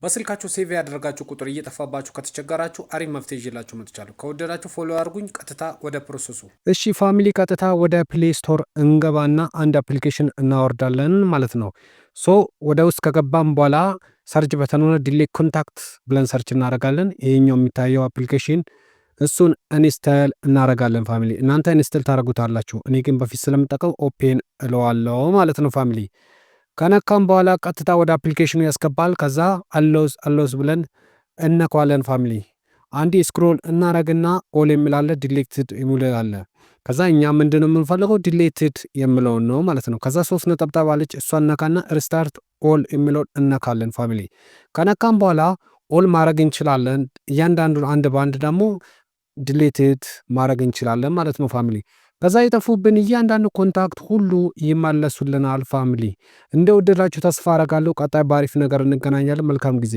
በስልካችሁ save ያደረጋችሁ ቁጥር እየጠፋባችሁ ከተቸገራችሁ አሪፍ መፍትሄ ይዤላችሁ መጥቻለሁ። ከወደዳችሁ follow አድርጉኝ። ቀጥታ ወደ process ኡ። እሺ family፣ ቀጥታ ወደ Play Store እንገባና አንድ application እናወርዳለን ማለት ነው። So ወደ ውስጥ ከገባም በኋላ search button ኑ delete contact ብለን search እናደርጋለን። ይሄኛው የሚታየው application እሱን install እናደርጋለን family። እናንተ install ታደርጉታላችሁ። እኔ ግን በፊት ስለምጠቀም open እለዋለሁ ማለት ነው family። ከነካም በኋላ ቀጥታ ወደ application ኑ ያስገባል። ከዛ allow allow ብለን እነካዋለን family። አንዴ scroll እናረግና all የሚል አለ፣ deleted የሚል አለ። ከዛ እኛ ምንድነው የምንፈልገው? Deleted የሚለውን ነው ማለት ነው። ከዛ ሶስት ነጠብጣብ አለች፣ እሷን ነካና restart all የሚለውን እነካለን family። ከነካም በኋላ all ማድረግ እንችላለን። እያንዳንዱን አንድ በአንድ ደግሞ deleted ማድረግ እንችላለን ማለት ነው family። ከዛ የጠፉብን እያንዳንዱ contact ሁሉ ይመለሱልናል family። እንደወደዳችሁ ተስፋ አረጋለሁ። ቀጣይ በአሪፍ ነገር እንገናኛለን። መልካም ጊዜ።